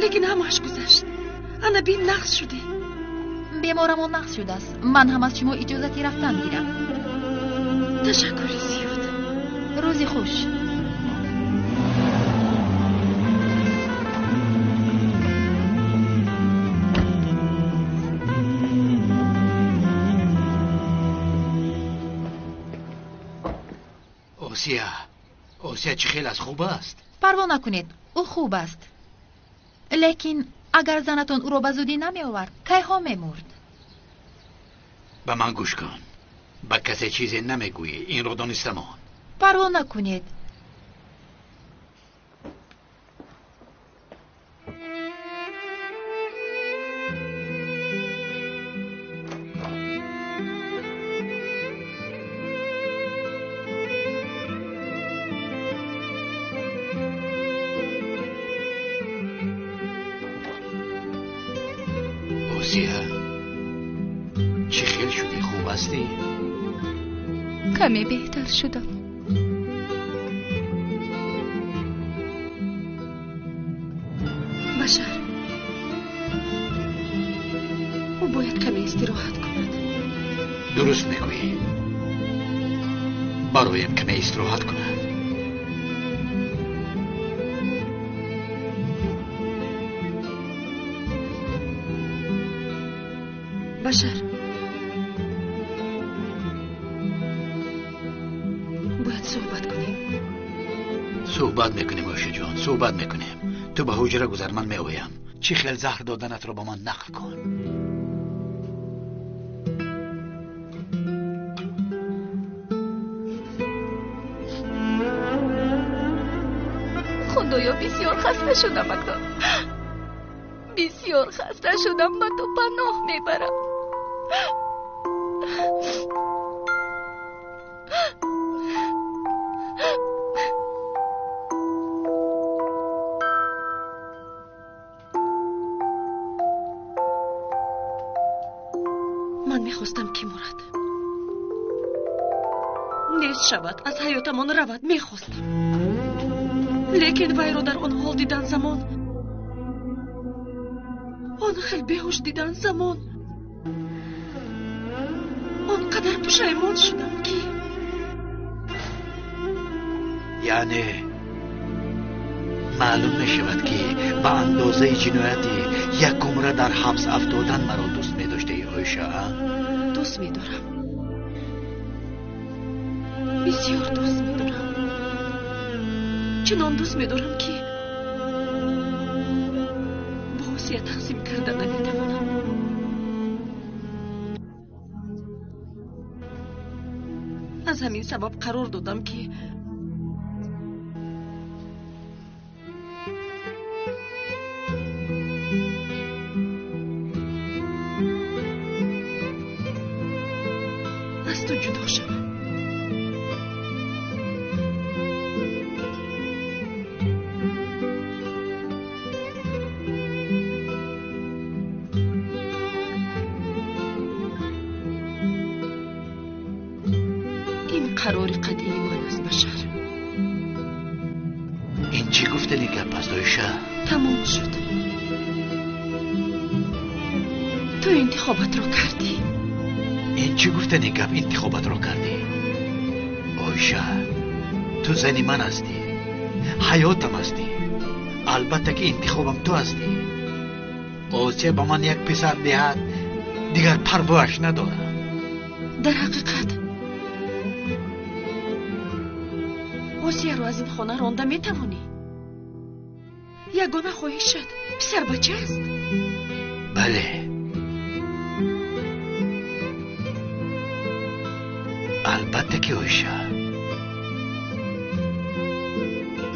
Лекин ҳамааш гузашт. Ана бин, нағз шудӣ. Беморамон нағз шудааст. Ман ҳам аз шумо иҷозати рафтан гирам. Ташаккури зиёд. Рӯзи хуш. Осия, Осия чӣ хел аст? Хуб аст? Парво накунед, ӯ хуб аст. Лекин агар занатон ӯро ба зудӣ намеовард, кайҳо мемурд. Ба ман гӯш кун. Ба касе чизе намегӯӣ, инро донистамон. Парво накунед. Осия, чӣ хел шудӣ? Хуб ҳастӣ? Каме беҳтар шудам. Башар, ӯ бояд каме истироҳат кунад. Дуруст мегӯӣ. Бароям каме истироҳат кунад. Башар, бояд суҳбат кунем. Суҳбат мекунем, Оишаҷон, суҳбат мекунем. Ту ба ҳуҷра гузар, ман меоям. Чӣ хел заҳр доданатро ба ман нақл кун. Худоё, бисёр хаста шудам акнун. Бисёр хаста шудам, ба ту паноҳ мебарам. Ман мехостам, ки мурад. Нест шавад, аз ҳаётамон равад, мехостам. Лекин вайро дар он ҳол дидан замон, он хел беҳуш дидан замон, он қадар пушаймон шудам, ки яъне маълум мешавад, ки ба андозаи ҷинояти як умра дар ҳабс афтодан маро дӯст медоштаи, Оиша? Дӯст медорам, бисёр дӯст медорам. Чунон дӯст медорам, ки бо Осия тақсим карда наметавонам. Аз ҳамин сабаб қарор додам, ки аз ту ҷудо шавам. Ин қарори қатъии ман аст, Башар. Ин чӣ гуфтани гап аст, Оиша? Тамом шуд. Ту интихобатро кардӣ. Ин чӣ гуфтани гап, интихобатро кардӣ? Оиша, ту зани ман ҳастӣ, ҳаётам ҳастӣ. Албатта, ки интихобам ту ҳастӣ. Осия ба ман як писар диҳад, дигар парвоаш надорам. Дар ҳақиқат Осияро аз ин хона ронда метавонӣ. Ягона хоҳишат писарбача аст. Бале. Албатта, ки Оиша.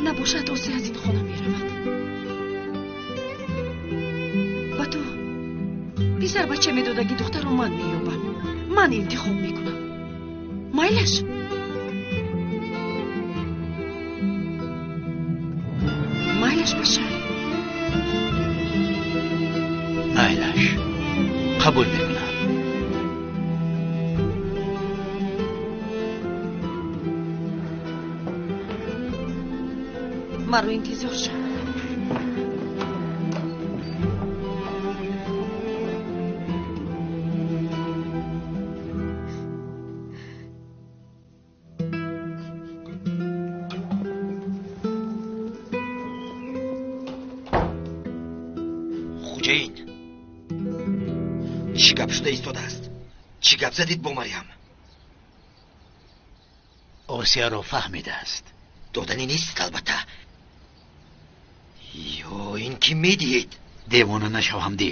Набошад, Осия аз ин хона меравад. Ба ту писарбача медодаги духтарро ман меёбам. Ман интихоб мекунам. Майлаш? Майлаш, Башар? Майлаш, қабул мекунам. Маро интизор шав. Хуҷаин, чӣ гап шуда истодааст? Чӣ гап задид бо Марьям? Осияро фаҳмидааст. Доданӣ нест албатта. Ё ин ки медиҳед? Девона нашав ҳамдӣ.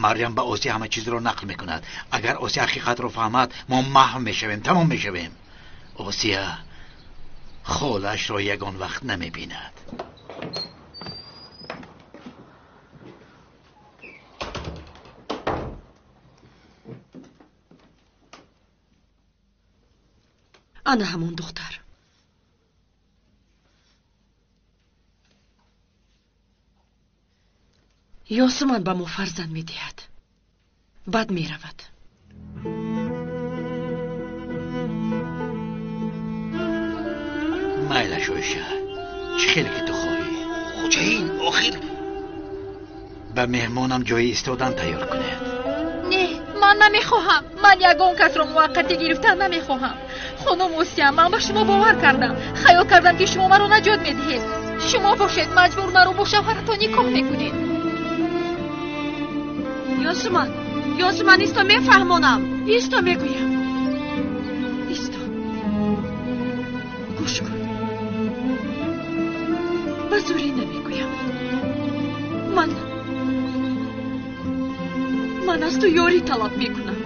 Марьям ба Осия ҳама чизро нақл мекунад. Агар Осия ҳақиқатро фаҳмад, мо маҳв мешавем, тамом мешавем. Осия холаашро ягон вақт намебинад. Ана ҳамон духтар. Ёсуман ба мо фарзанд медиҳад. Баъд меравад. Майлаш Оиша, чӣ хеле ки ту хоҳӣ. Хуҷаин, охир ба меҳмонам ҷои истодан тайёр кунед. Не, ман намехоҳам. Ман ягон касро муваққатӣ гирифтан намехоҳам. Хонум Осия, ман ба шумо бовар кардам. Хаёл кардам ки шумо маро наҷот медиҳед. Шумо бошед маҷбур маро бо шавҳаратон никоҳ мекунед. Ёсуман, Ёсуман, исто мефаҳмонам. Исто мегӯям. Исто. Гӯш кун. Ба зӯрӣ намегӯям. Ман аз ту ёрӣ талаб мекунам.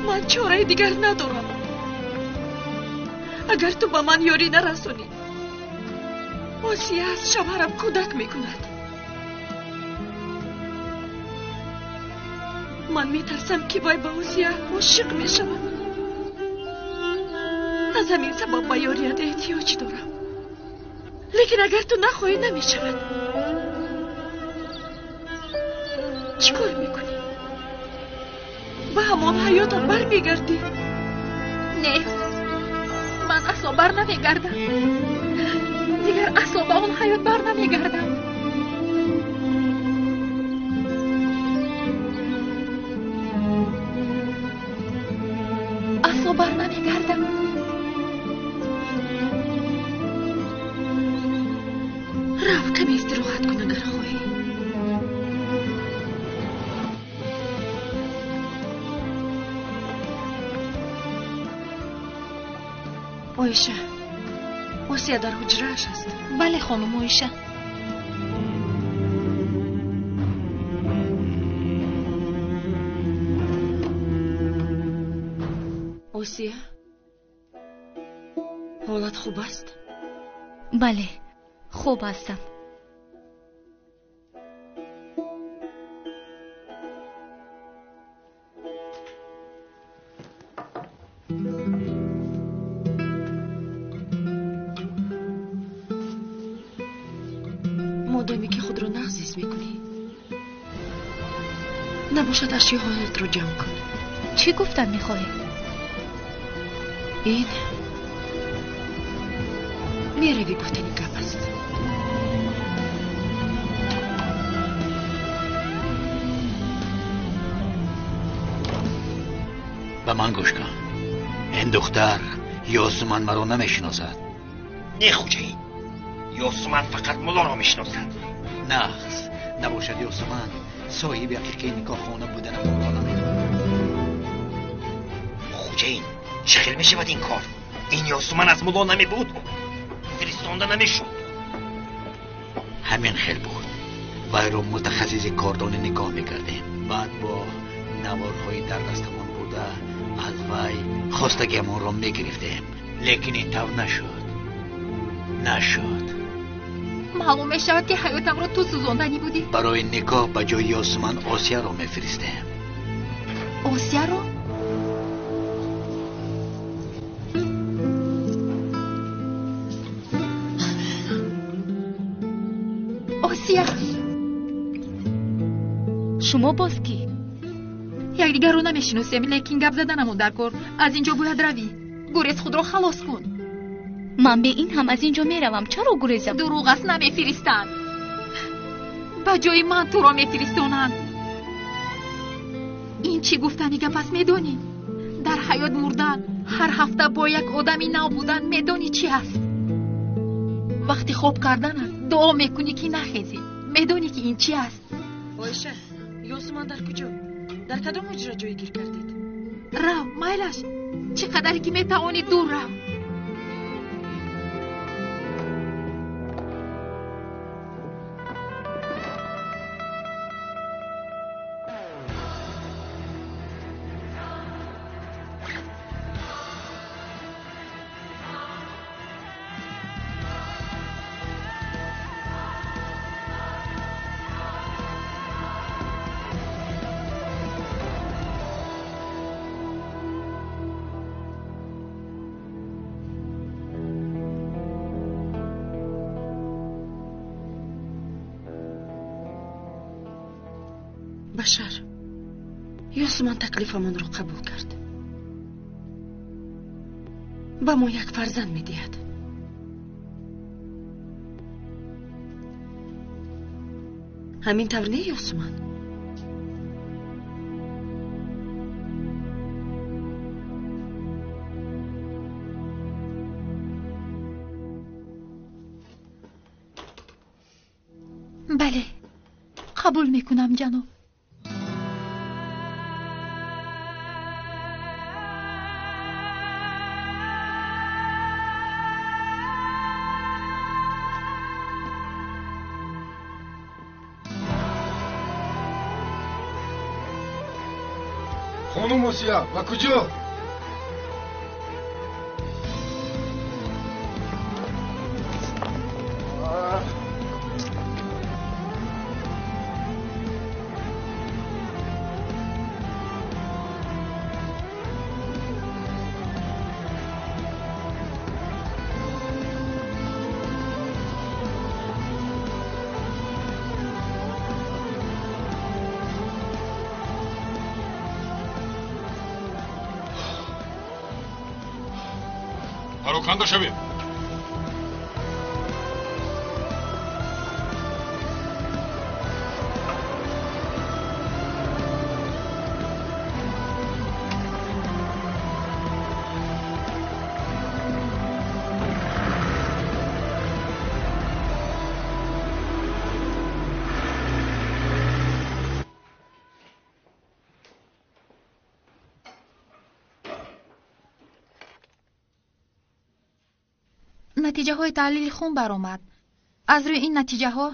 Ман чораи дигар надорам. Агар ту ба ман ёрӣ нарасонӣ, Осия аз шавҳарам кӯдак мекунад. Ман метарсам ки вай ба Осия ошиқ мешавад. Аз ҳамин сабаб ба ёрият эҳтиёҷ дорам. Лекин агар ту нахоҳӣ, намешавад. Чӣ кор мекунӣ? Ба ҳамон ҳаётат бармегардӣ? Не, ман асло бар намегардам. Дигар асло ба он ҳаёт бар намегардам. Асло бар намегардам. Рав, каме истироҳат кун агар хоҳӣ. Оиша, Осия дар ҳуҷрааш аст. Бале, хонум Оиша. Осия, ҳолат хуб аст? Бале, хуб ҳастам. Модоме ки худро нағз ҳис мекунӣ, набошад ашёҳоятро ҷамъ кун. Чӣ гуфтан мехоҳӣ? Ин меравӣ гуфтани гап аст. Ба ман гӯш кун. Ин духтар Ёсуман маро намешиносад. Не, хуҷаин, Ёсуман фақат муллоро мешиносад. Нағз набошад Ёсуман соҳиби ҳақиқии никоҳхона буданамонро намедонад. Хуҷаин, чӣ хел мешавад ин кор? Ин Ёсуман аз мулло намебуд, фиристонда намешуд. Ҳамин хел буд. Вайро мутахассиси кордони никоҳ мекардем. Баъд бо наворҳои дар дастамон буда аз вай хостагиамонро мегирифтем. Лекин ин тавр нашуд. Нашуд. Маълум мешавад ки ҳаётамро ту сӯзонданӣ будӣ. Барои никоҳ ба ҷои Ёсуман Осияро мефиристем. Осияро? Осия! Шумо боз кӣ? Якдигарро намешиносем, лекин гап заданамон дар кор. Аз ин ҷо бояд равӣ. Гурез, худро халос кун. Ман бе ин ҳам аз ин ҷо меравам. Чаро гурезам? Дурӯғ аст, намефиристанд. Ба ҷои ман туро мефиристонанд. Ин чӣ гуфтани гап аст медонӣ? Дар ҳаёт мурдан, ҳар ҳафта бо як одами нав будан медонӣ чӣ аст? Вақти хоб карданат дуо мекунӣ ки нахезӣ. Медонӣ ки ин чӣ аст? Оиша, Ёсуман дар куҷо? Дар кадом ҳуҷра ҷойгир кардед? Рав, майлаш. Чӣ қадаре ки метавонӣ дур рав. Башар, Ёсуман таклифамонро қабул кард. Ба мо як фарзанд медиҳад. Ҳамин тавр не, Ёсуман? Бале, қабул мекунам, ҷаноб. Хонум Осия, ба куҷо? Пароканда шавем. Натиҷаҳои таҳлили хун баромад. Аз рӯи ин натиҷаҳо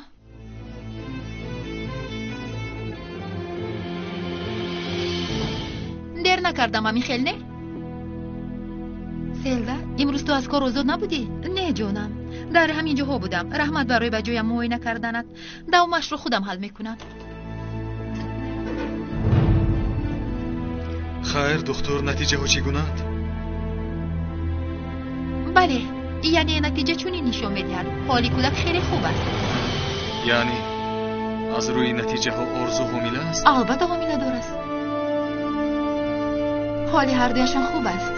дер накардам, ҳамин хел не? Селда, имрӯз ту аз кор озод набудӣ? Не, ҷонам, дар ҳамин ҷоҳо будам. Раҳмат барои ба ҷоям муоина карданат. Давомашро худам ҳал мекунам. Хайр, духтур, натиҷаҳо чӣ гунаанд? Бале, яъне натиҷа чунин нишон медиҳад. Ҳоли кӯдак хеле хуб аст. Яъне аз рӯи натиҷаҳо Орзу ҳомила аст? Албатта ҳомиладор аст. Ҳоли ҳардуяшон хуб аст.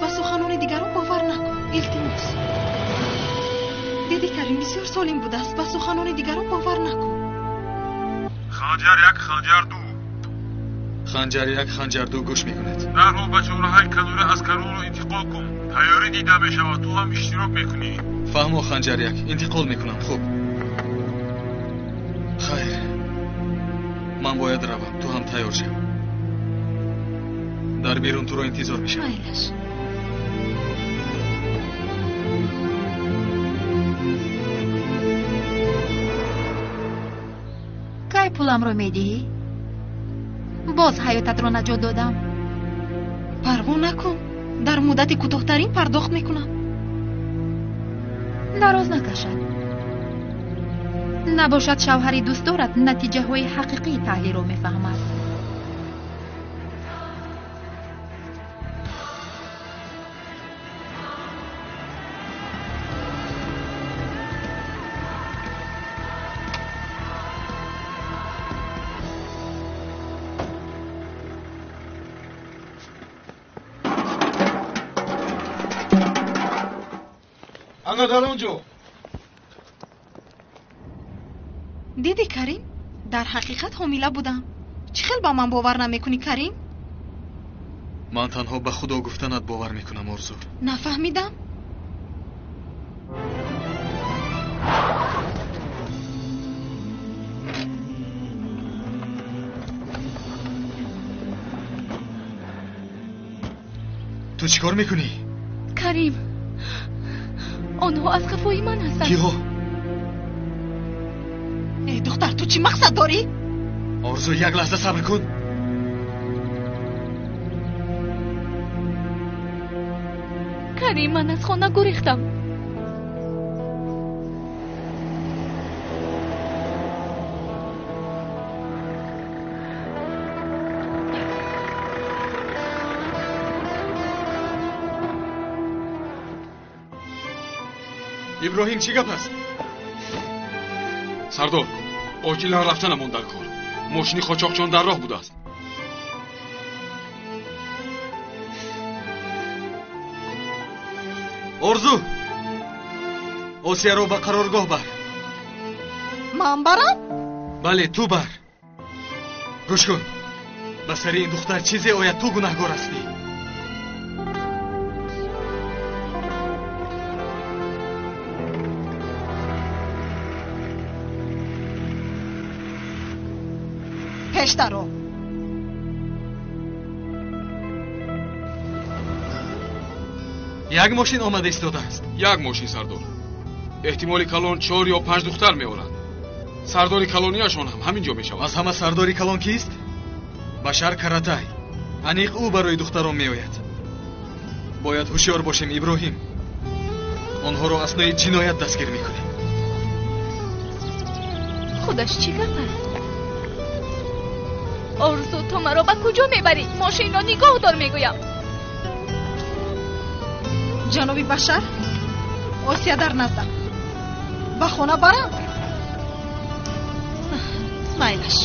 Ба суханони дигарон бовар накун, илтимос. Диди Карим бисёр солим будааст. Ба суханони дигарон бовар накун. Ханҷар як, ханҷар ду. Ханҷар як, ханҷар ду гӯш мекунад. Дарҳол ба чораҳаи канора аскаронро интиқол кун. Тайёрӣ дида мешавад, ту ҳам иштирок мекунӣ. Фаҳмо, ханҷар як, интиқол мекунам. Хуб. Хайр, ман бояд равам, ту ҳам тайёр шав. Дар берун туро интизор мешавам. Майлаш. Кай пуламро медиҳӣ? Боз ҳаётатро наҷот додам. Парво накун, дар муддати кӯтоҳтарин пардохт мекунам. Дароз накашад. Набошад шавҳари дӯстдорат натиҷаҳои ҳақиқии таҳлилро мефаҳмад. Ана дар он ҷо. Диди Карим, дар ҳақиқат ҳомила будам. Чӣ хел ба ман бовар намекунӣ, Карим? Ман танҳо ба Худо гуфтанат бовар мекунам, Орзу. Нафаҳмидам. Ту чӣ кор мекунӣ? Карим, онҳо аз қафои ман ҳастанд. Киҳо? Эй духтар, ту чӣ мақсад дорӣ? Орзу, як лаҳза сабр кун. Карим, ман аз хона гурехтам. Иброҳим, чӣ гап аст? Сардор, оҷилан рафтанамон дар кор. Мошини қочоқчиён дар роҳ будааст. Орзу, Осияро ба қароргоҳ бар. Ман барам? Бале, ту бар. Гӯш кун, ба сари ин духтар чизе ояд, ту гунаҳгор ҳастӣ. Пештаро. Як мошин омада истодааст. Як мошин, сардор. Эҳтимоли калон 4 ё 5 духтар меоранд. Сардори калонияшон ҳам ҳамин ҷо мешавад. Аз ҳама сардори калон кист? Башар Каратай. Аниқ ӯ барои духтарон меояд. Бояд ҳушёр бошем, Иброҳим. Онҳоро аснои ҷиноят дастгир мекунем. Худаш чӣ гап аст? Орзу, ту маро ба куҷо мебарӣ? Мошинро нигоҳ дор, мегӯям. Ҷаноби Башар, Осия дар наздам. Ба хона барам? Майлаш.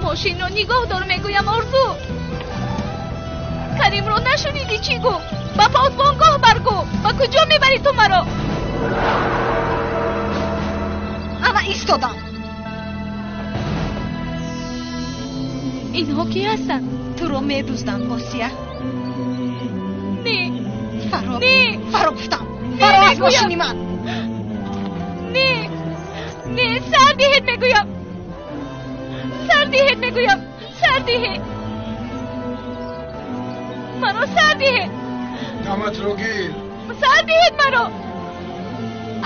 Мошинро нигоҳ дор, мегӯям, Орзу. Каримро нашунидӣ чӣ гуфт? Ба посбонгоҳ баргӯ. Ба куҷо мебарӣ ту маро? Ана истодам. Инҳо кӣ ҳастанд? Туро медузданд, Осия. Не. Фаро. Не. Фаро гуфтам. Фаро аз мошини ман. Не. Не, сар диҳед, мегӯям. Сар диҳед, мегӯям. Сар диҳед. Маро сар диҳед. Даматро гир. Сар диҳед маро.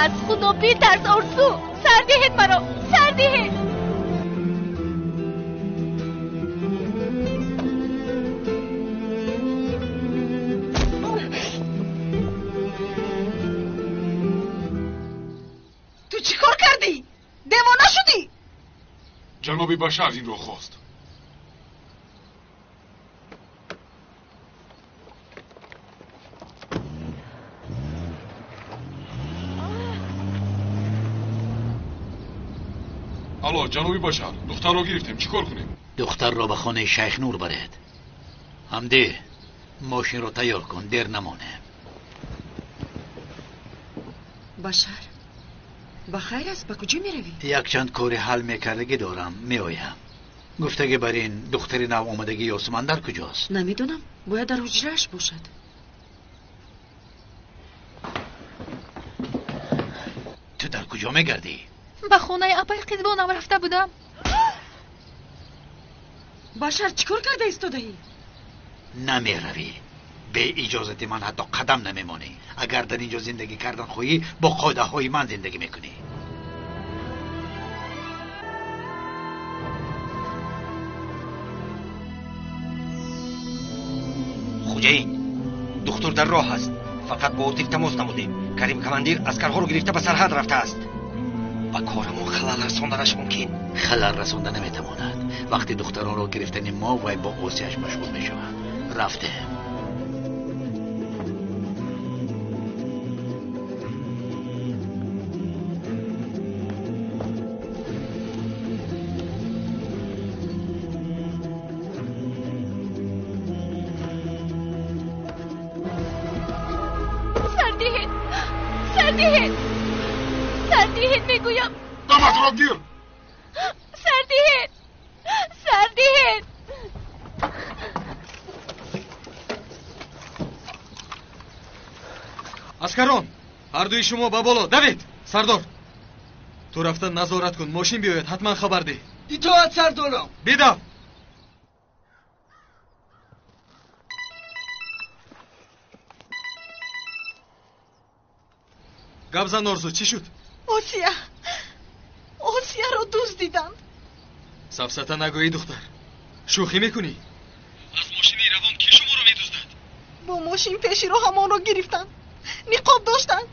Аз Худо битарс, Орзу. Сар диҳед маро. Сар диҳед. Ту чӣ кор кардӣ? Девона шудӣ? Ҷаноби Башар инро хост. Алло, ҷаноби Башар, духтарро гирифтем, чӣ кор кунем? Духтарро ба хонаи Шайх Нур баред. Ҳамдӣ, мошинро тайёр кун, дер намонем. Башар, ба хайр аст, ба куҷо меравӣ? Якчанд кори ҳал мекардагӣ дорам, меоям. Гуфтагӣ бар ин духтари нав омадагӣ Ёсуман дар куҷост? Намедонам, бояд дар ҳуҷрааш бошад. Ту дар куҷо мегардӣ? Ба хонаи апаи қизбонам рафта будам. Башар, чӣ кор карда истодаӣ? Намеравӣ. Бе иҷозати ман ҳатто қадам намемонӣ. Агар дар ин ҷо зиндагӣ кардан хоҳӣ, бо қоидаҳои ман зиндагӣ мекунӣ. Хуҷаин, духтур дар роҳ аст. Фақат бо Отиф тамос намудем. Карим командир аскарҳоро гирифта ба сарҳад рафтааст. Ба корамон халал расонданаш мумкин. Халал расонда наметавонад. Вақти духтаронро гирифтани мо вай бо Осияш машғул мешавад. Рафтем. Сар диҳед. Сар диҳед. Сар диҳед, мегӯям. Даматро гир. Сар диҳед. Сар диҳед. Аскарон, ҳардуи шумо ба боло давед. Сардор, ту рафта назорат кун, мошин биёяд, ҳатман хабар деҳ. Итоат, сардорам. Бидав. Гап зан, Орзу, чӣ шуд? Осия, Осияро дуздиданд. Сафсата нагӯӣ, духтар. Шӯхӣ мекунӣ? Аз мошини равон кӣ шуморо медуздад? Бо мошин пеши роҳамонро гирифтанд. Ниқоб доштанд.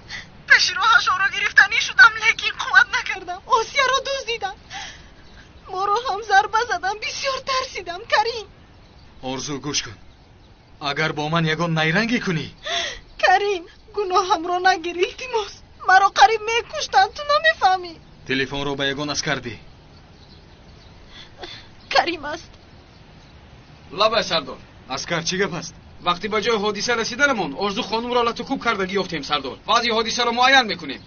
Пеши роҳашонро гирифтанӣ шудам, лекин қувват накардам. Осияро дуздиданд. Моро ҳам зарба заданд. Бисёр тарсидам, Карим. Орзу, гӯш кун. Агар бо ман ягон найрангӣ кунӣ. Карим, гуноҳамро нагир, илтимос. Маро қариб мекуштанд, ту намефаҳмӣ. Телефонро ба ягон аскар деҳ. Карим аст. Лабай, сардор. Аскар, чӣ гап аст? Вақте ба ҷои ҳодиса расиданамон, Орзу хонумро латукӯб карда гирифтем, сардор. Вазъи ҳодисаро муайян мекунем.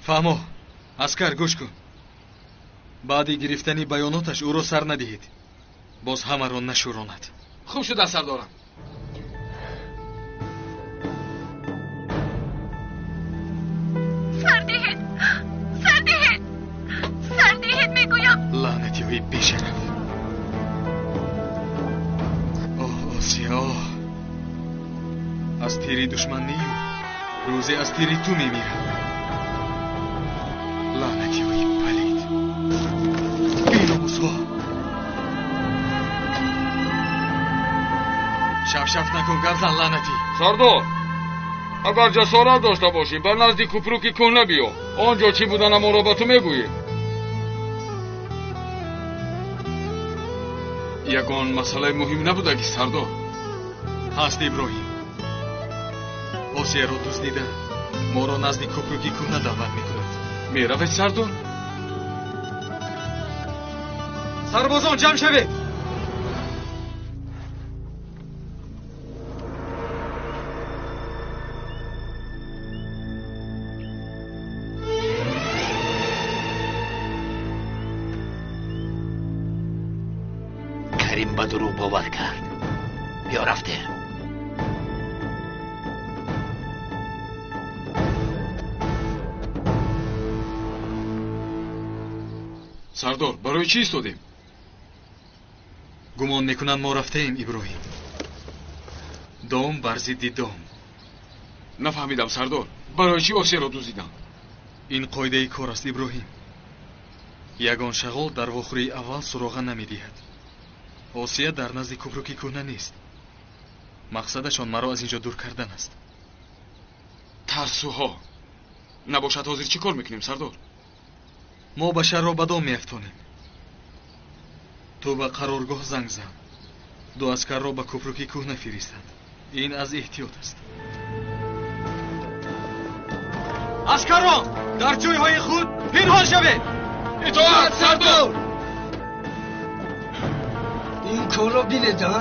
Фаҳмо. Аскар, гӯш кун. Баъди гирифтани баёноташ ӯро сар надиҳед. Боз ҳамаро нашӯронад. Хуб шуда, сардорам. Сар диҳед, сар диҳед, сар диҳед, мегӯям. Лаънатиҳои бешараф. Оҳ, Осия, оҳ. Аз тири душман нею, рӯзе аз тири ту мемирам. Лаънатиҳои палид. Беномусҳо. Шафшаф накун, гап зан, лаънатӣ. Сардор, агар ҷасорат дошта бошӣ, ба назди кӯпруки кӯҳна биё. Он ҷо чӣ буданамонро ба ту мегӯем. Ягон масъалаи муҳим набудаги, сардор? Ҳаст, Иброҳим. Осияро дуздида моро назди кӯпруки кӯҳна даъват мекунад. Меравед, сардор? Сарбозон, ҷамъ шавед! Карим ба дурӯғ бовар кард. Биё, рафтем. Сардор, барои чӣ истодем? Гумон мекунанд мо рафтаем, Иброҳим. Дом бар зидди дом. Нафаҳмидам, сардор. Барои чӣ Осияро дуздиданд? Ин қоидаи кор аст, Иброҳим. Ягон шағол дар вохӯрии аввал суроға намедиҳад. Осия дар назди кӯпруки кӯҳна нест. Мақсадашон маро аз ин ҷо дур кардан аст. Тарсуҳо. Набошад, ҳозир чӣ кор мекунем, сардор? Мо Башарро ба дом меафтонем. Ту ба қароргоҳ занг зан. Ду аскарро ба кӯпруки кӯҳна фиристанд. Ин аз эҳтиёт аст. Аскарон, дар ҷойҳои худ пинҳон шавед! Итоат, сардор! Ин корро бинед, а?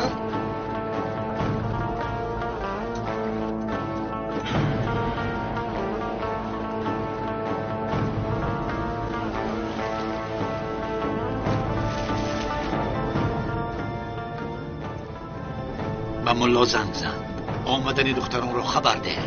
Ба мулло занг зан. Омадани духтаронро хабар деҳ.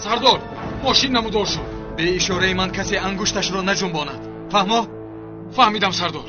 Сардор, мошин намудор шуд. Бе ишораи ман касе ангушташро наҷунбонад. Фаҳмо? Фаҳмидам, сардор.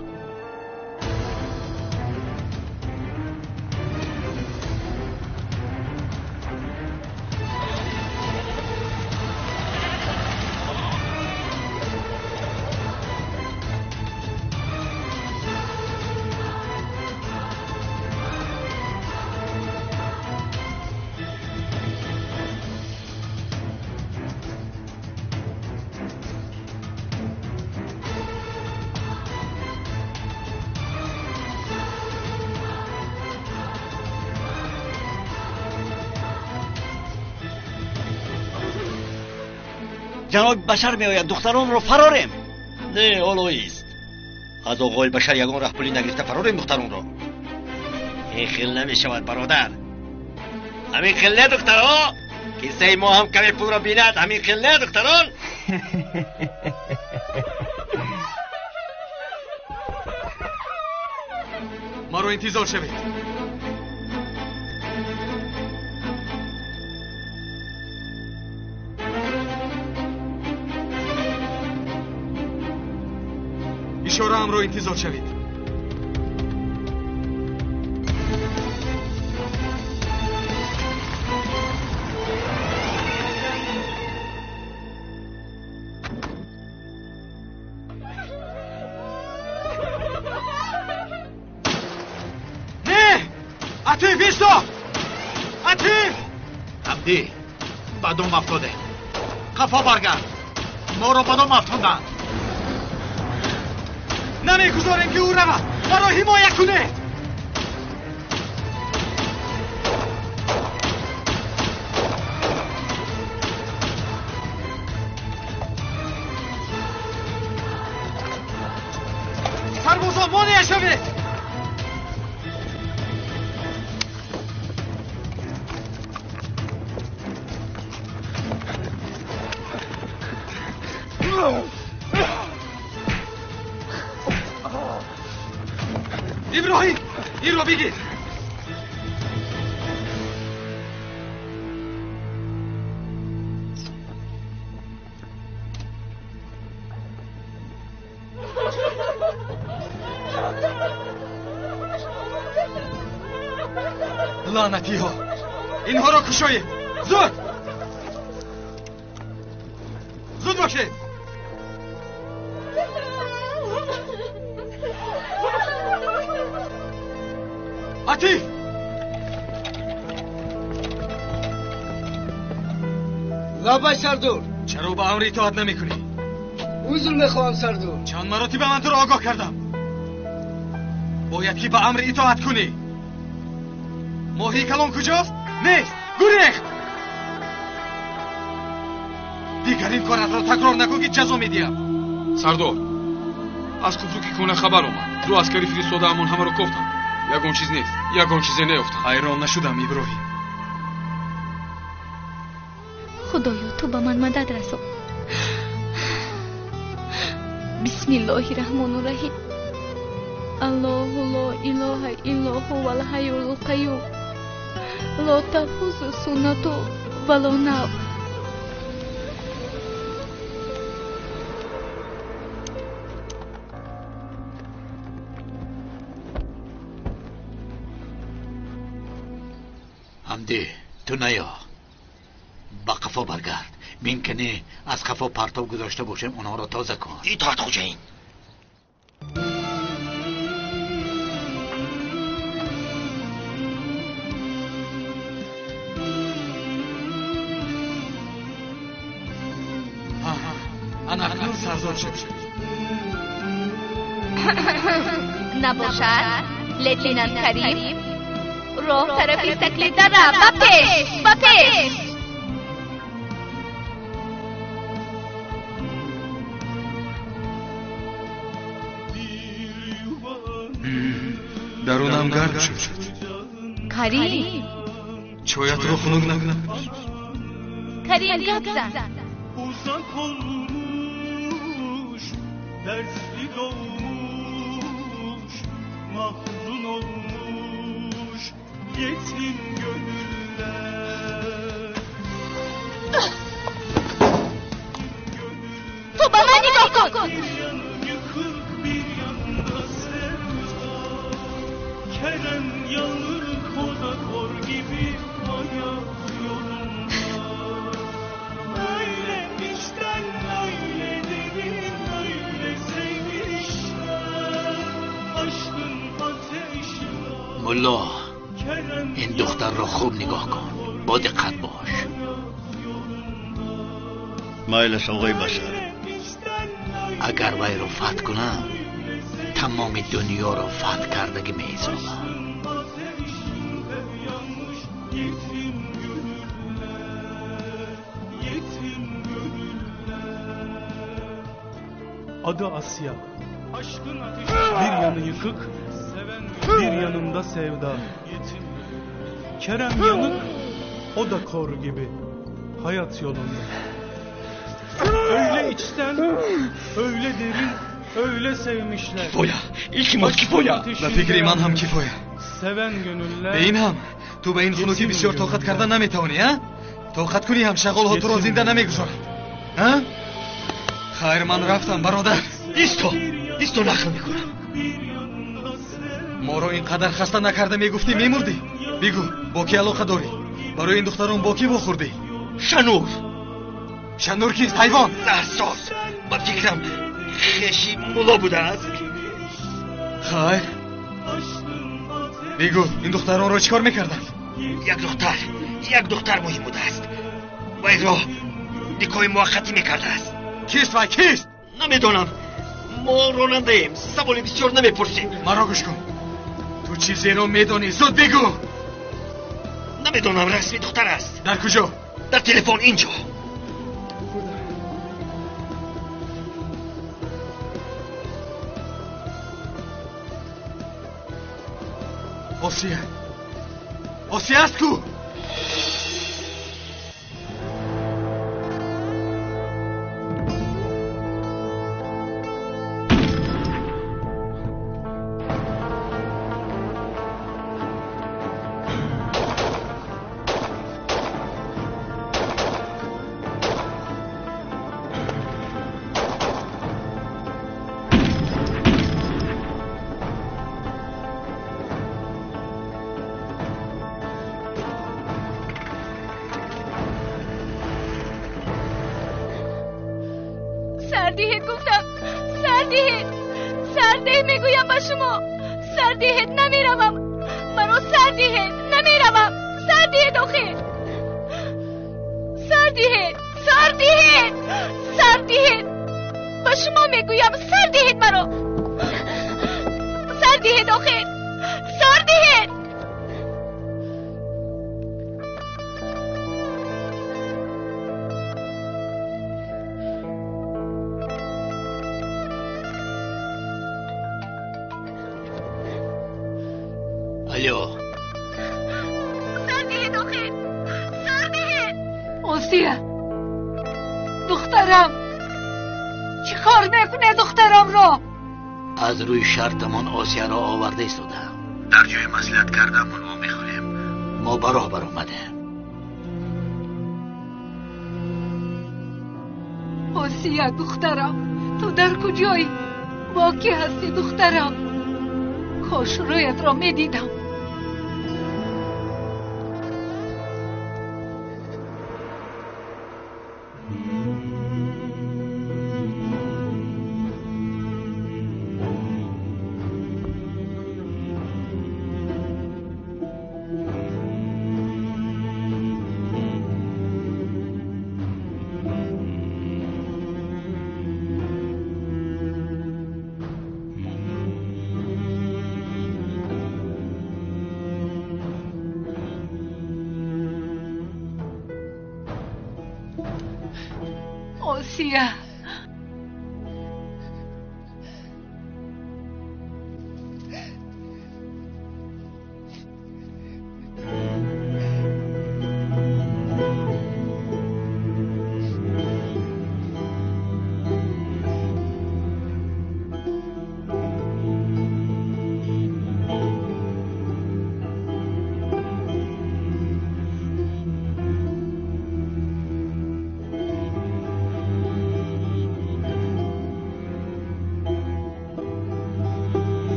Ҷаноби Башар меояд, духтаронро фарорем. Не, ҳоло ист. Аз оғои Башар ягон раҳпулӣ нагирифта фарорем духтаронро. Ин хел намешавад, бародар. Ҳамин хел не, духтаро? Кисаи мо ҳам каме пулро бинад, ҳамин хел не, духтарон? Маро интизор шавед. Ишораамро интизор шавед. Не! Атиф, исто! Атиф! Ҳамдӣ, ба дом афтодем. Қафо баргард. Моро ба дом афтонданд. Намегузорем ки ӯ равад. Маро ҳимоя кунед. Сарбозон, монеа шавед. Иброҳим, инро бигир. Лаънатиҳо, инҳоро кушоед. Зуд! Зуд бошед. Атиф! Лабай сардор. Чаро ба амри итоат намекунӣ? Узр мехоҳам сардор. Чанд маротиба ман туро огоҳ кардам. Бояд ки ба амри итоат кунӣ. Моҳии калон куҷост? Нест, гурехт. Дигар ин коратро такрор накун ки ҷазо медиҳам. Сардор, аз купруки кӯҳна хабар омад. Ду аскари фиристодаамон ҳамаро кофтанд. Ягон чиз нест, ягон чизе неёфтам. Ҳайрон нашудам, Иброҳим. Худоё, ту ба ман мадад расон. Бисмиллоҳи раҳмону раҳим. Аллоҳу ло илоҳа илло ҳувал ҳайюл қаюм. Ло таъхузу суннату ва ло навм. Ҳамдӣ, ту наё. Ба қафо баргард. Минкане аз қафо партов гузошта бошем, онҳоро тоза кун. Итоат, хуҷаин. Ана акнун сардор шуд. Набошад, лейтенант Карим. Роҳ тарафи саклидара, ба пеш, ба пеш. Дарунам гарм шуд. Карим, чоятро хунук накун. Карим, гап зан. Uzak olmuş, dertli doğmuş, mahzun olmuş yetim gönüller. Ту ба ман нигоҳ кун. Bir yanı yıkık, bir yanda sevda. Kerem yanır koza kor gibi hayat yolunda. Öyle içten, öyle derin, öyle sevmişler. Aşkın ateşi var. Мулло, Kerem ин духтарро хуб нигоҳ кун. Бо диққат бош. Майлаш, оғои Башар. Агар вайро фатҳ кунам, тамоми дунёро фатҳ кардагӣ меҳисобам. Ateşinde yanmış yetim gönüller, yetim gönüller. Adı Asya. Aşkın ateşi Bir yanı yıkık, seven bir yanında sevda. yetim Kerem yanık, o da kor gibi. Hayat yolunda. Öyle içten, öyle derin, öyle sevmişler. Кифоя, илтимос, кифоя. Ба фикри ман ҳам кифоя. Seven gönüller. Бе ин ҳам ту ба ин хунукӣ бисёр тоқат карда наметавонӣ, а? Тоқат кунӣ ҳам шағолҳо туро зинда намегузоранд. А? Хайр, ман рафтам, бародар. Исто, Исто нақл мекунам. Моро ин қадар хаста накарда мегуфтӣ, мемурдӣ. Бигӯ, бо кӣ алоқа дорӣ? Барои ин духтарон бо кӣ вохӯрдӣ? Шанур. Шанур кист, ҳайвон? Насос, ба фикрам хеши мулло будааст. Хайр, бигӯ, ин духтаронро чӣ кор мекарданд? Як духтар муҳим будааст. Вайро никоҳи муваққатӣ мекардааст. Кист вай, кист? Намедонам. Мо ронандаем, саволи бисёр намепурсем. Маро гӯш кун, ту чизеро медонӣ, зуд бигӯ. Намедонам, расми духтар аст. Дар куҷо? Дар телефон, инҷо. Осия, Осия аст ку? سردیهت گفتم، سردیهت، سرده میگویم به شما، سردیهت نمیروم، مرا سردیهت نمیروم، سردیهت آخر، سردیهت، سردیهت، سردیهت، به شما میگویم سردیهت مرا، سردیهت آخر، سردیهت. Алло. Сардиҳед охир, сардиҳед. Осия, духтарам, чӣ кор мекунед духтарамро? Аз рӯи шартамон Осияро оварда истодаам. Дар ҷои маслиҳат кардамон мо мехӯрем. Мо ба роҳ баромадем. Осия, духтарам, ту дар куҷоӣ? Бо кӣ ҳастӣ, духтарам? Кош рӯятро медидам. Осия.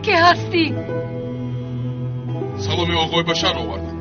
Ки ҳастӣ? Саломи оғои Башар овардам.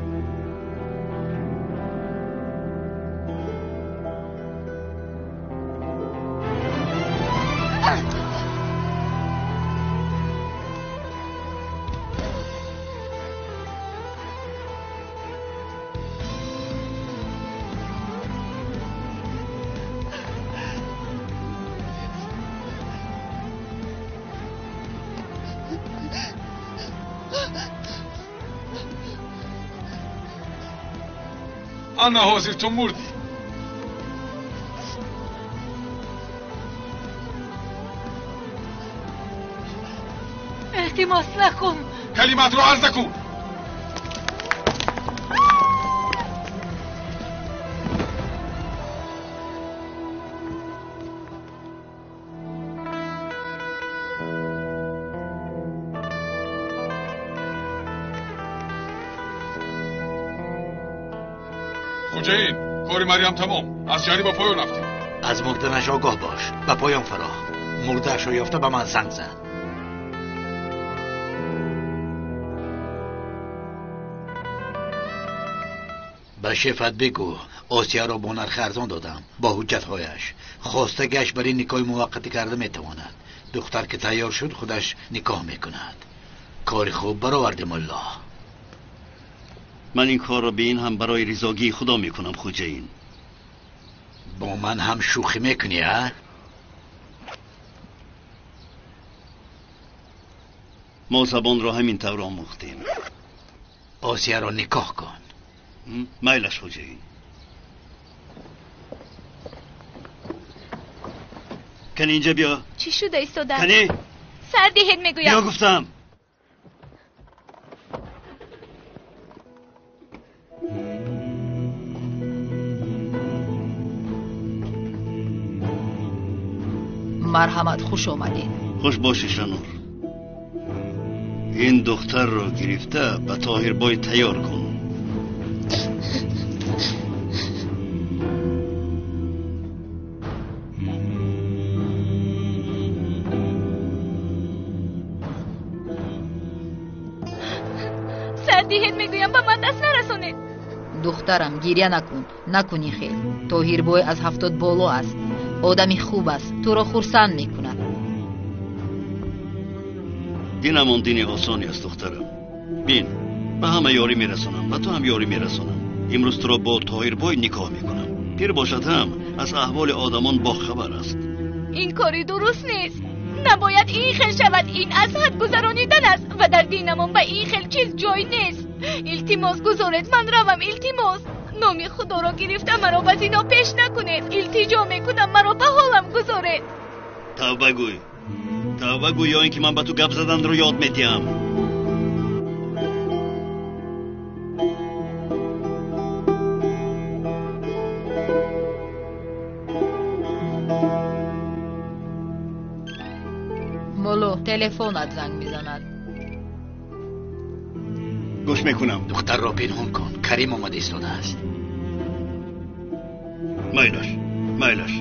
Ана ҳозир ту мурдӣ. Илтимос накун. Калиматро арза кун. Хуҷаин, Кори Марьям тамом. Аз ҷарӣ ба поён рафтем. Аз мурданаш огоҳ бош. Ба поён фаро. Мурдаашро ёфта ба ман занг зан. Ба шефат бигӯ, Осияро бо нархи арзон додам, бо ҳуҷҷатҳояш. Хостагиаш бар ин никоҳи муваққатӣ карда метавонад. Духтар ки тайёр шуд, худаш никоҳ мекунад. Кори хуб баровардем, мулло. Ман ин корро ба ин ҳам барои ризогии Худо мекунам, хуҷаин. Бо ман ҳам шӯхӣ мекунӣ, а? Мо забонро ҳамин тавр омӯхтем. Осияро никоҳ кун. Майлаш, хуҷаин. Кани инҷа биё. Чӣ шуда истода? Кани? Сар диҳед, мегӯям. Биё гуфтам. Марҳамат, хуш омадед. Хуш бошӣ, Шанур. Ин духтарро гирифта ба Тоҳирбой тайёр кун. Сар диҳед, мегӯям, ба ман даст нарасонед. Духтарам, гиря накун, накунӣ хел. Тоҳирбой аз 70 боло аст. Одами хуб аст, туро хурсанд мекунад. Динамон дини осоне аст, духтарам. Бин, ба ҳама ёрӣ мерасонам, ба ту ҳам ёрӣ мерасонам. Имрӯз туро бо Тоҳирбой никоҳ мекунам. Пир бошад ҳам аз аҳволи одамон бохабар аст. Ин кори дуруст нест. Набояд ин хел шавад. Ин аз ҳад гузаронидан аст ва дар динамон ба ин хел чиз ҷой нест. Илтимос гузоред, ман равам, илтимос. Номи Худоро гирифта маро ба зино пеш накунед. Илтиҷо мекунам, маро ба ҳолам гузоред. Тавба гӯй, тавба гӯй, ё ин ки ман ба ту гап заданро ёд медиҳам. Мулло, телефонат занг мезанад. Гӯш мекунам. Духтарро пинҳон кун, Карим омада истодааст. Майлаш, майлаш.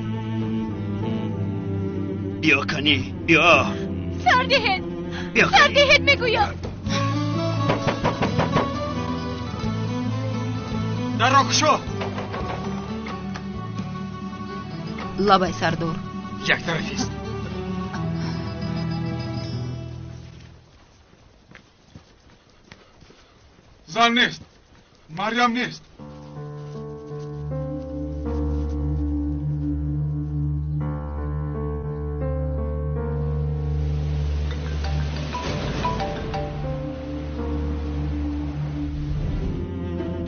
Биё, кани, биё. Сар диҳед, сар диҳед, мегӯям. Дарро кушо. Лабай, сардор. Як тарафист. Зан нест, Марьям нест.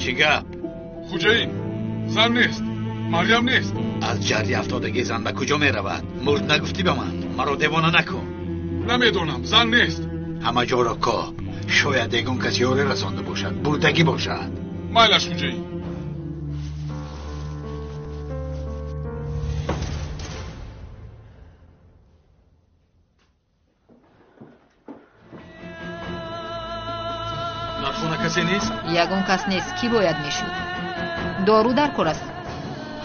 Чӣ гап? Хуҷаин, зан нест, Марьям нест. Аз ҷарди афтодагии зан ба куҷо меравад? Мурд нагуфтӣ ба ман? Маро девона накун. Намедонам, зан нест. Ҳама ҷоро коб. Шояд ягон кас ёрӣ расонда бошад, бурдагӣ бошад. Майлаш, хуҷаин. Дар хона касе нест? Ягон кас нест. Кӣ бояд мешуд? Дору дар кор аст.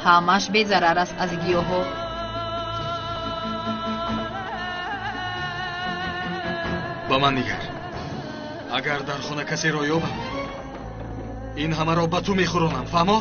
Ҳамаш безарар аст аз гиёҳҳо. Ба ман нигар. Агар дар хона касеро ёбам, ин ҳамаро ба ту мехӯронам, фаҳмо?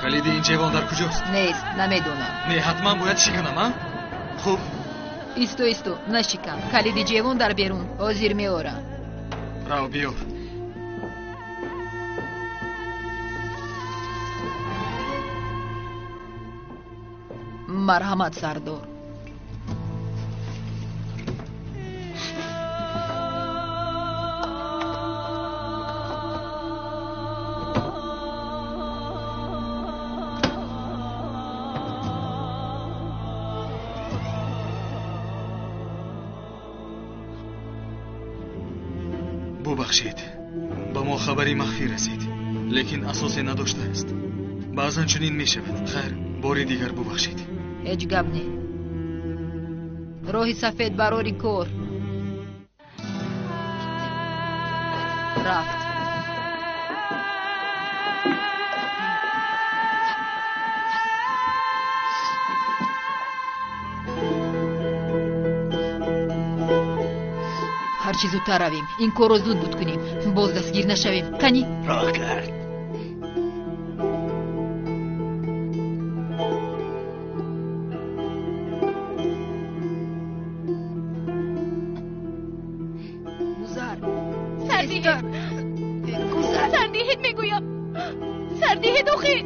Калиди ин ҷевон дар куҷост? Нест, намедонам. Не, ҳатман бояд шиканам, а? Хуб. Исто, исто, нашикан. Калиди ҷевон дар берун. Ҳозир меорам. Рав, биёр. Марҳамат, сардор. Бубахшед, ба мо хабари махфӣ расид, Лекин асосе надоштааст. Баъзан чунин мешавад. Хайр, бори дигар бубахшед. Ҳеҷ гап не. Роҳи сафед барори кор. Рафт. Ҳарчи зудтар равем, ин корро зуд буд кунем, боз дастгир нашавем. Кани? Роҳ кард. Гузар. Сардиҳед. Гузар. Сардиҳед мегӯям. Сардиҳед охи.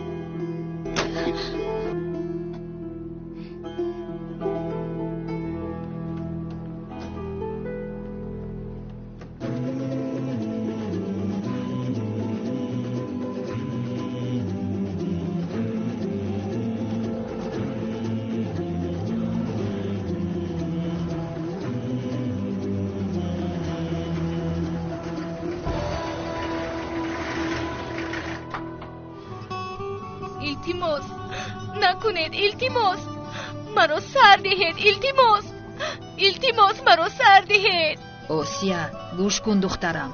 Илтимос, накунед, илтимос. Маро сар диҳед, илтимос. Илтимос, маро сар диҳед. Осия, гӯш кун духтарам.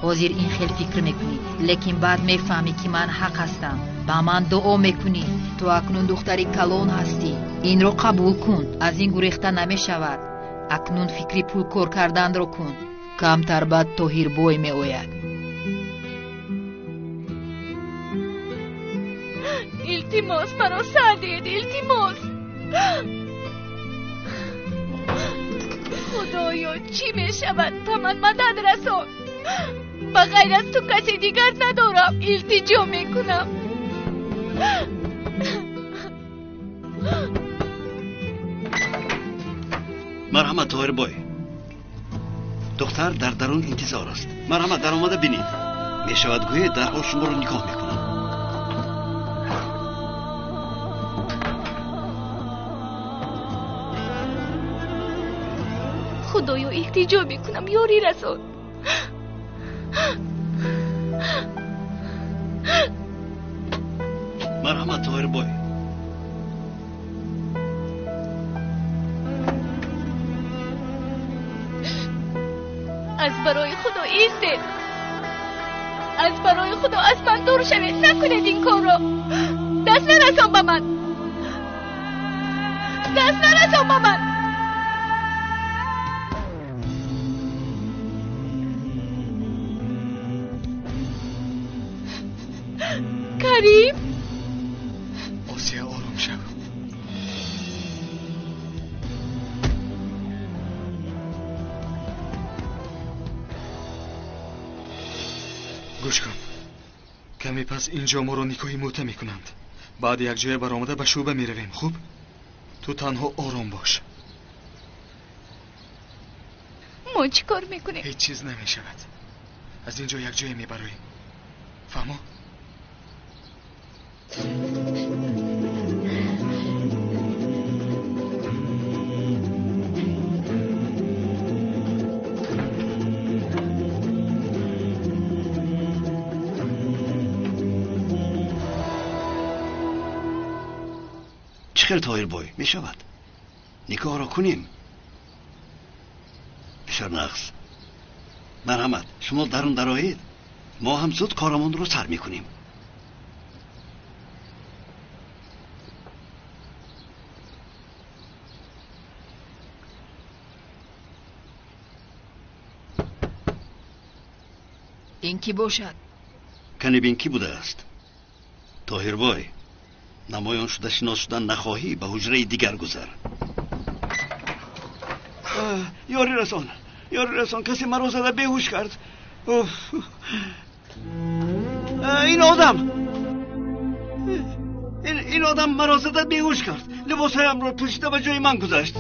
Ҳозир ин хел фикр мекунӣ, лекин баъд мефаҳмӣ, ки ман ҳақ ҳастам. Ба ман дуо мекунӣ. Ту акнун духтари калон ҳастӣ. Инро қабул кун. Аз ин гурехта намешавад. Акнун фикри пул кор карданро кун. Камтар баъд Тоҳирбой меояд. Илтимос, маро сар диҳед, илтимос. Худоё, чӣ мешавад? Ба ман мадад расон. Ба ғайр аз ту касе дигар надорам. Илтиҷо мекунам. Марҳамат, Тоҳирбой. Духтар дар дарун интизор аст. Марҳамат, даромада бинед. Мешавад гӯед, дарҳол шуморо нигоҳ мекунам. Худоё, илтиҷо мекунам, ёрӣ расон. Марҳамат, Тоҳирбой. Аз барои Худо истед. Аз барои Худо аз ман дур шавед. Накунед ин корро. Даст нарасон ба ман. Даст нарасон ба ман. Карим? Осия, ором шав. Гӯш кун. Каме пас инҷо моро никоҳи муъта мекунанд. Баъд якҷоя баромада ба шӯъба меравем, хуб? Ту танҳо ором бош. Мо чӣ кор мекунем? Ҳеҷ чиз намешавад. Аз инҷо якҷоя мебароем. Фаҳмо? Чӣ хел, Тоҳирбой, мешавад? Никоҳро кунем. Бисёр нағз. Марҳамат, шумо дарун дароед. Мо ҳам зуд корамонро сар мекунем. Ин кӣ бошад? Кани бин кӣ будааст? Тоҳирбой, намоён шуда шинос шудан нахоҳӣ, ба ҳуҷраи дигар гузар. Ёрӣ расон, ёрӣ расон, касе маро зада беҳуш кард. Ин одам, ин одам маро зада беҳуш кард. Либосҳоямро пӯшида ба ҷои ман гузашт.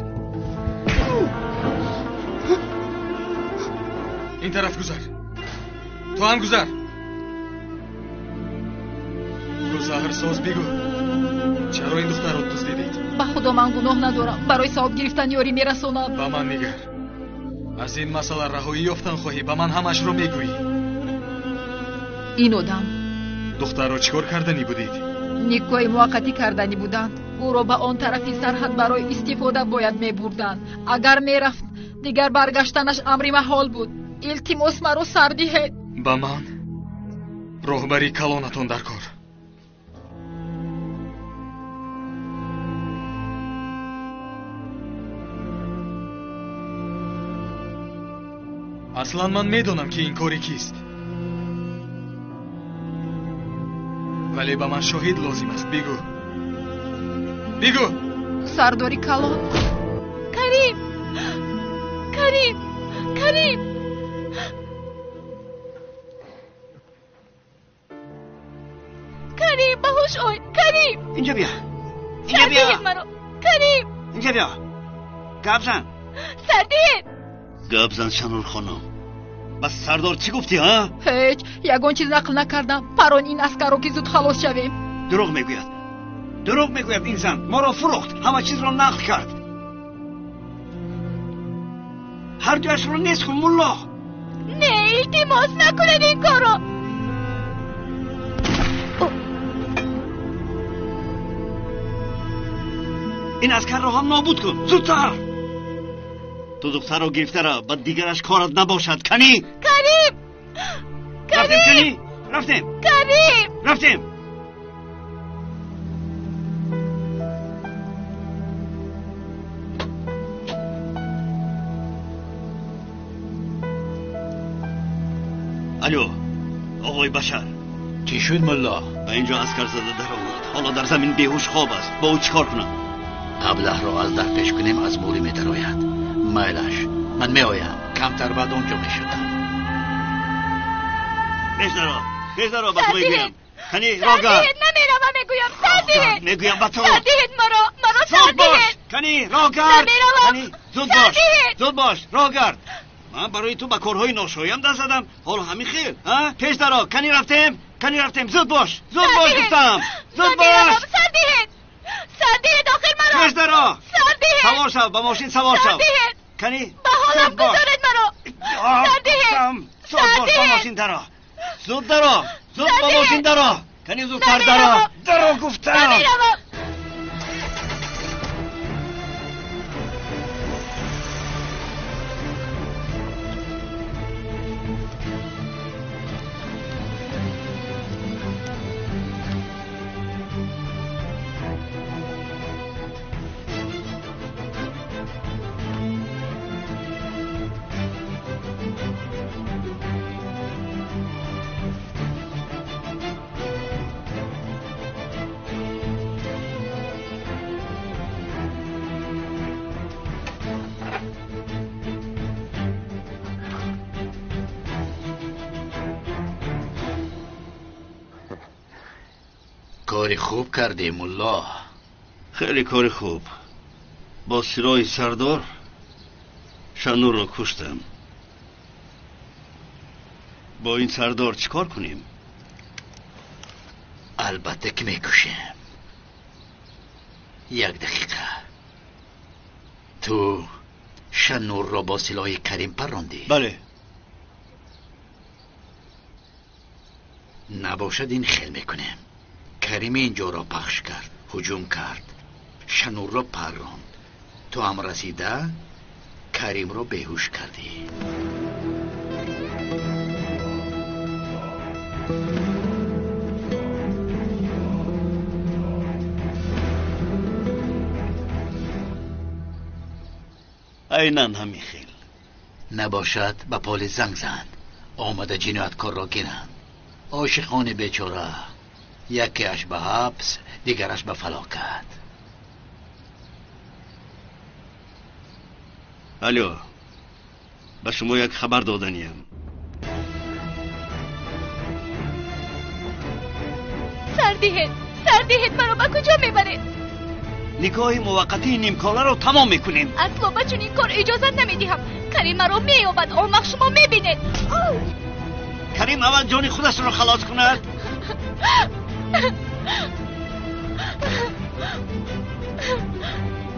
Ин тараф гузар. Ту ҳам гузар. Гузаҳрсоз, бигӯ, чаро ин духтарро дуздидед? Ба Худо ман гуноҳ надорам. Барои савоб гирифтан ёрӣ мерасонам. Ба ман нигар. Аз ин масъала раҳоӣ ёфтан хоҳӣ, ба ман ҳамашро мегӯӣ. Ин одам Духтарро чӣ кор карданӣ будед? Никоҳи муваққатӣ карданӣ буданд. Ӯро ба он тарафи сарҳад барои истифода бояд мебурданд. Агар мерафт, дигар баргаштанаш амри маҳол буд. Илтимос, маро сар диҳед. Ба ман роҳбари калонатон дар кор. Аслан ман медонам, ки ин кори кист, вале ба ман шоҳид лозим аст. Бигӯ, бигӯ. Сардори калон. Карим, Карим, Карим. Карим, ба ҳуш ой, Карим. Инҷа бия. Инҷа бия. Маро. Карим. Инҷа бия. Гап зан. Сар диҳед. Гап зан, Шанур хонум. Ба сардор чӣ гуфтӣ, ҳа? Ҳеҷ, ягон чиз нақл накардам. Парон ин аскарро, ки зуд халос шавем. Дурӯғ мегӯяд. Дурӯғ мегӯяд ин зан. Моро фурӯхт, ҳама чизро нақл кард. Ҳар дуяшро нест кун, мулло. Не, илтимос, накунед ин корро. Ин аскарро ҳам нобуд кун, зудтар. Ту духтарро гирифта ра, ба дигараш корат набошад. Канӣ? Карим! Рафтем, канӣ? Рафтем. Карим! Рафтем. Алло, оғои Башар. Чӣ шуд, мулло? Ба инҷо аскар зада даромад. Ҳоло дар замин беҳуш хоб аст. Бо ӯ чӣ кор кунам? Аблаҳро аз дар пеш кунем, аз мӯрӣ медарояд. Майлаш, ман меоям. Камтар баъд онҷо мешавам. Пеш даро, пеш даро, ба ту мегӯям. Кани, роҳ гард. Намеравам, мегӯям, сар диҳед. Мегӯям ба ту. Сар диҳед маро, маро сар диҳед. Кани, роҳ гард. Кани, зуд бош, зуд бош, роҳ гард. Ман барои ту ба корҳои ношоям даст задам. Ҳоло ҳамин хел, ҳа? Пеш даро, кани рафтем, кани рафтем, зуд бош, зуд бош гуфтам. Зуд бош. Сар диҳед. Сар диҳед охир маро. Пеш даро. Сар диҳед. Савор шав, ба мошин савор шав. Кани, ба ҳолам гузоред маро. Сар диҳед. Зуд бош, ба мошин даро. Зуд даро, зуд ба мошин даро. Кани, зудтар даро. Даро гуфтам. Намеравам. Кори хуб кардӣ, мулло. Хеле кори хуб. Бо силоҳи сардор Шанурро куштам. Бо ин сардор чӣ кор кунем? Албатта ки мекушем. Як дақиқа. Ту Шанурро бо силоҳи Карим паррондӣ? Бале. Набошад, ин хел мекунем. Карим инҷоро пахш кард, ҳуҷум кард, Шанурро парронд. Ту ҳам расида Каримро беҳуш кардӣ. Айнан ҳамин хел. Набошад, ба полис занг зан. Омада ҷинояткорро гиранд. Ошиқони бечора якеаш ба ҳабс, дигараш ба фалокат. Алло, ба шумо як хабар доданиям. Сар диҳед, сар диҳед, маро ба куҷо мебаред? Никоҳи муваққатии нимколаро тамом мекунем. Асло ба чунин кор иҷозат намедиҳам. Карим маро меёбад, он вақт шумо мебинед. Карим аввал ҷони худашро халос кунад.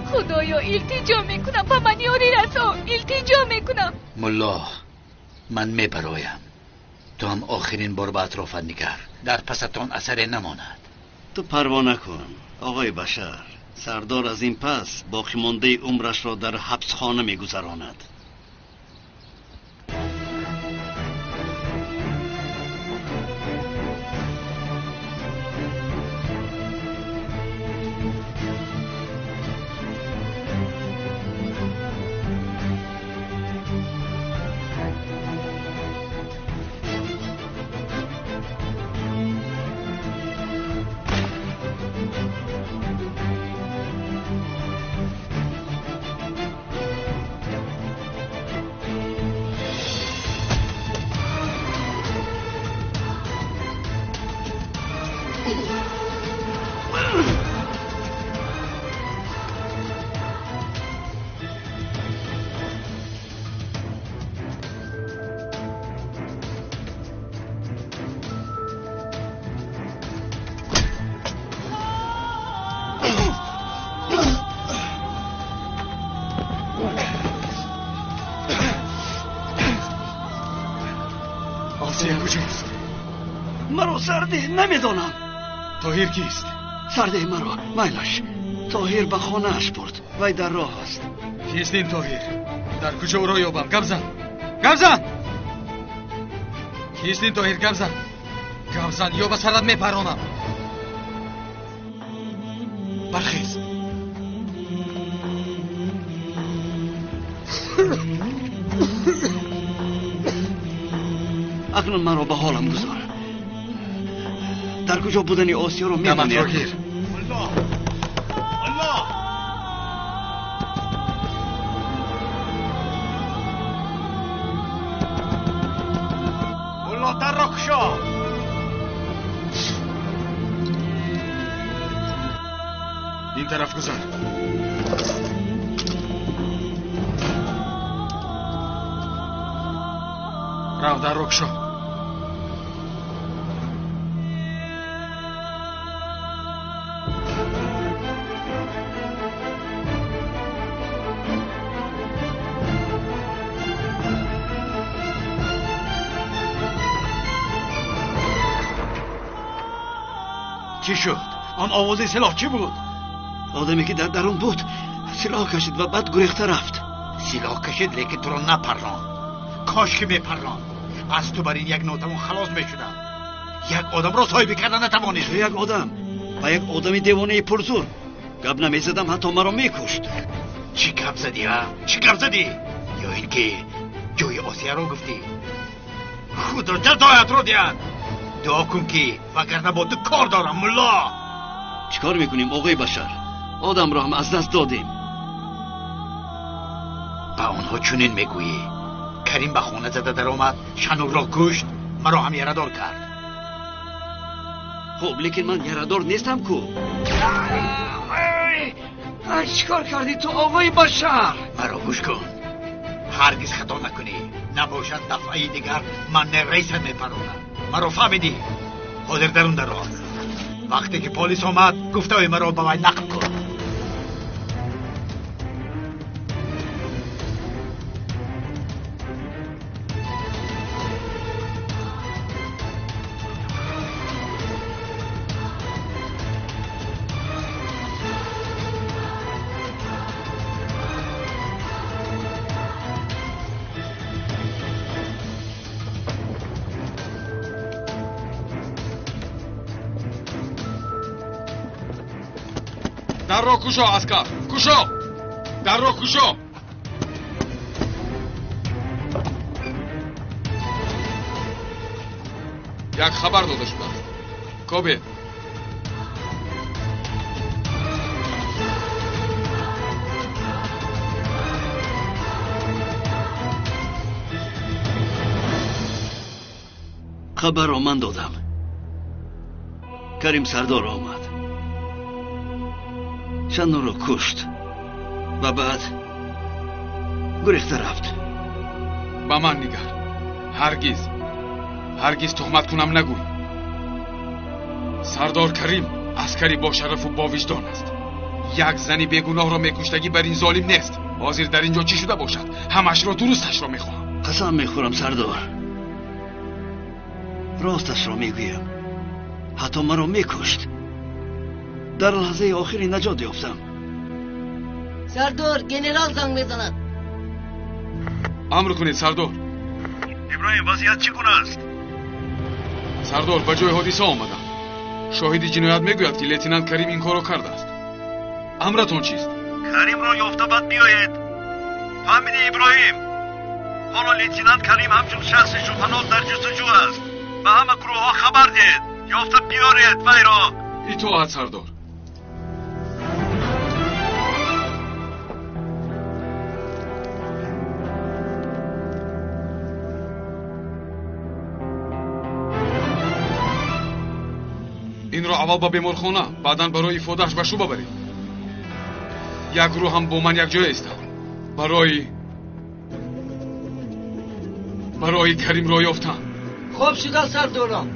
Худоё, илтиҷо мекунам, ба ман ёрӣ расон, илтиҷо мекунам. Мулло, ман мебароям. Ту ҳам охирин бор ба атрофат нигар, дар пасатон асаре намонад. Ту парво накун оғои Башар, сардор аз ин пас боқимондаи умрашро дар ҳабсхона мегузаронад. Намедонам. Тоҳир кист? Сарде маро майлаш. Тоҳир ба хонааш бурд. Вай дар роҳ аст. Кист ин Тоҳир? Дар куҷо ӯро ёбам? Гап зан! Гап зан! Кист ин Тоҳир? Гап зан! Гап зан ё ба сарат мепаронам. Бархез. Акнун маро ба ҳолам гузор. Дар куҷо будани Осиёро медонӣ? Даматро гир. Аллоҳ! Аллоҳ дарро кушо! Ин тараф гузар. Рав, дарро кушо. Чӣ шуд? Он овози силоҳ чӣ буд? Одаме ки дар дарун буд силоҳ кашид ва баъд гурехта рафт. Силоҳ кашид, лекин туро напарронд. Кош ки мепарронд. Аз ту бар ин як нотавон халос мешудам. Як одамро соҳибӣ карда натавонистӣ. Як одам ва як одами девонаи пурзур. Гап намезадам, ҳатто маро мекушт. Чӣ гап задӣ, а? Чӣ гап задӣ? Ё ин ки ҷои Осияро гуфтӣ? Худо ҷазоятро диҳад. Дуо кун ки вагарна бо ту кор дорам, мулло. Чӣ кор мекунем, оғои Башар? Одамро ҳам аз даст додем. Ба онҳо чунин мегӯӣ: Карим ба хона зада даромад, Шанурро кушт, маро ҳам ярадор кард. Хуб, лекин ман ярадор нестам ку. Чӣ кор кардӣ ту, оғои Башар? Маро гӯш кун, ҳаргиз хато накунӣ, набошад дафъаи дигар ман раисат мепаронам. Маро фаҳмидӣ? Ҳозир дарун даро. Вақте ки полис омад, гуфтаҳои маро ба вай нақл кун. Дарро кушо, аскар! Кушо! Дарро кушо! Як хабар дода шудааст. Кобе. Хабарро ман додам. Карим сардор омад. Шанурро кушт ва баъд гурехта рафт. Ба ман нигар. Ҳаргиз, ҳаргиз туҳмат кунам нагӯй. Сардор Карим аскари бошарафу бовиҷдон аст. Як зани бегуноҳро мекуштагӣ бар ин золим нест. Ҳозир дар ин ҷо чӣ шуда бошад? Ҳамашро дурусташро мехоҳам. Қасам мехӯрам, сардор. Росташро мегӯям, ҳатто маро мекушт. Дар лаҳзаи охири наҷот ёфтам. Сардор, генерал занг мезанад. Амр кунед, сардор. Иброҳим, вазъият чӣ гуна аст? Сардор, ба ҷои ҳодиса омадам. Шоҳиди ҷиноят мегӯяд, ки лейтенант Карим ин корро кардааст. Амратон чист? Каримро ёфта баъд биёед. Фаҳмидӣ, Иброҳим? Ҳоло лейтенант Карим ҳамчун шахси шубҳанок дар ҷустуҷӯ аст. Ба ҳама гурӯҳҳо хабар диҳед. Ёфта биёред вайро. Итоат, сардор. Инро аввал ба беморхона, баъдан барои ифодааш ба шӯъба баред. Як гурӯҳ ҳам бо ман якҷоя истад. Барои Каримро ёфтан. Хоб шуда, сардорам.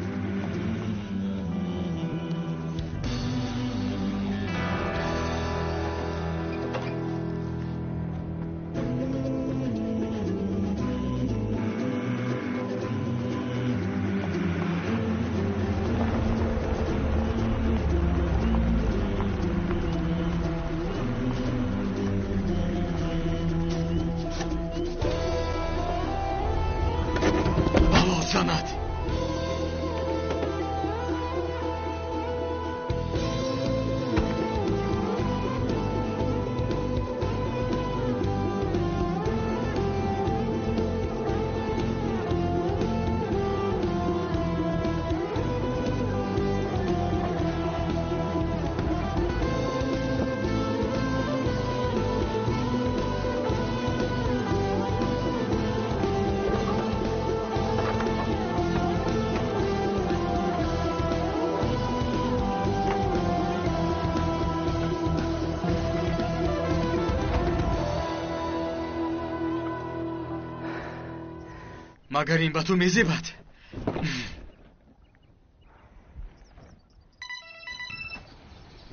Магар ин ба ту мезебад?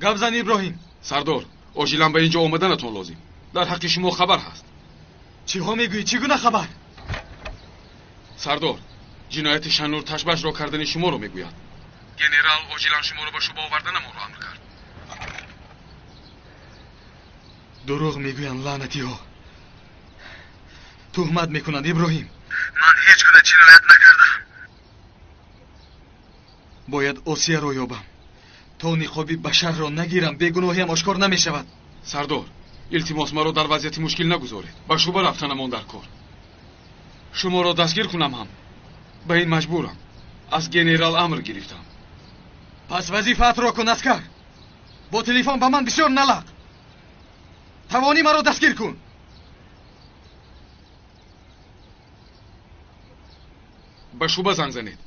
Гап зан, Иброҳим. Сардор, оҷилан ба ин ҷо омаданатон лозим. Дар ҳаққи шумо хабар ҳаст. Чиҳо мегӯӣ? Чӣ гуна хабар? Сардор, ҷинояти Шанур Ташбашро кардани шуморо мегӯяд. Генерал оҷилан шуморо ба шӯъба оварданамонро амр кард. Дурӯғ мегӯянд, лаънатиҳо. Туҳмат мекунанд, Иброҳим. Ман ҳеҷ гуна ҷиноят накардам. Бояд Осияро ёбам. То ниқоби башарро нагирам, бегуноҳиам ошкор намешавад. Сардор, илтимос, маро дар вазъияти мушкил нагузоред. Ба шӯъба рафтанамон дар кор. Шуморо дастгир кунам ҳам ба ин маҷбурам. Аз генерал амр гирифтам. Пас вазифаатро кун, аскар. Бо телефон ба ман бисёр налақ. Тавонӣ маро дастгир кун. Ба шӯъба занг занед.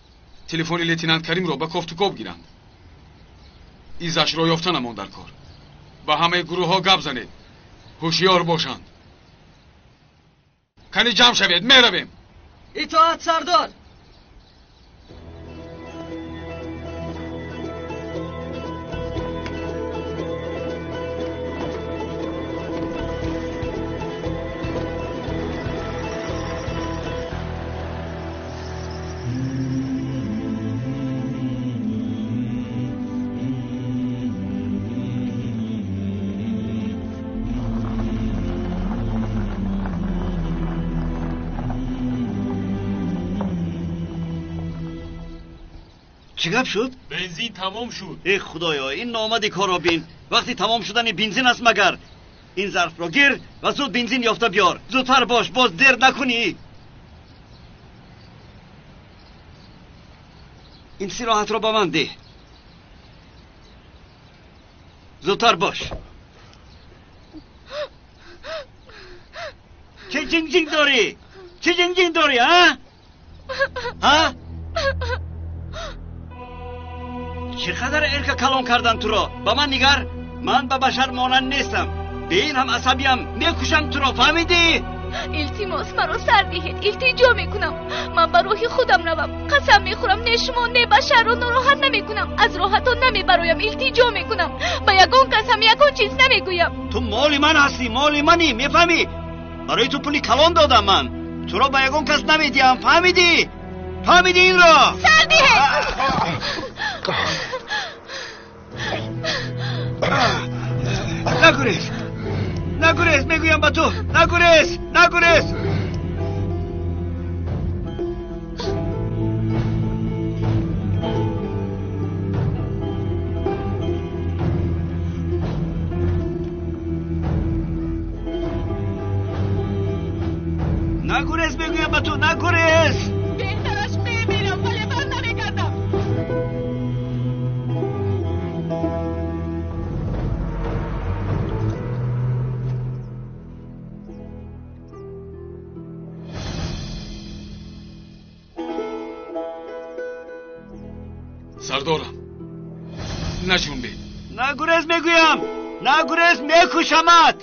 Телефони лейтенант Каримро ба кофтукоб гиранд. Изашро ёфтанамон дар кор. Ба ҳамаи гурӯҳҳо гап занед. Ҳушёр бошанд. Кани ҷамъ шавед, меравем. Итоат, сардор. Чӣ гап шуд? Бензин тамом шуд. Э худоё, ин номади корро бин. Вақти тамом шудани бензин аст магар? Ин зарфро гир ва зуд бензин ёфта биёр. Зудтар бош, боз дер накунӣ. Ин сироҳатро ба ман деҳ. Зудтар бош. Чӣ ҷинг-ҷинг дорӣ? Чӣ ҷинг-ҷинг дорӣ, ҳа? Ҳа? Чӣ қадар эрка калон кардан туро? Ба ман нигар, ман ба башар монанд нестам. Бе ин ҳам асабиям, мекушам туро, фаҳмидӣ? Илтимос, маро сар диҳед, илтиҷо мекунам. Ман ба роҳи худам равам. Қасам мехӯрам, не шумо, не башарро нороҳат намекунам. Аз роҳатон намебароям, илтиҷо мекунам. Ба ягон кас ҳам ягон чиз намегӯям. Ту моли ман ҳастӣ, моли манӣ, мефаҳмӣ? Барои ту пули калон додам ман. Туро ба ягон кас намедиҳам, фаҳмидӣ? Фаҳмидӣ инро? Сар диҳед. Нагурез, нагурез, мегӯям ба ту, нагурез, нагурез. Нагурез, мегӯям ба ту, нагурез. Беҳтараш мемирам, вале бар намегардам. Сардорам, наҷунбед. Нагурез, мегӯям, нагурез, мекушамат.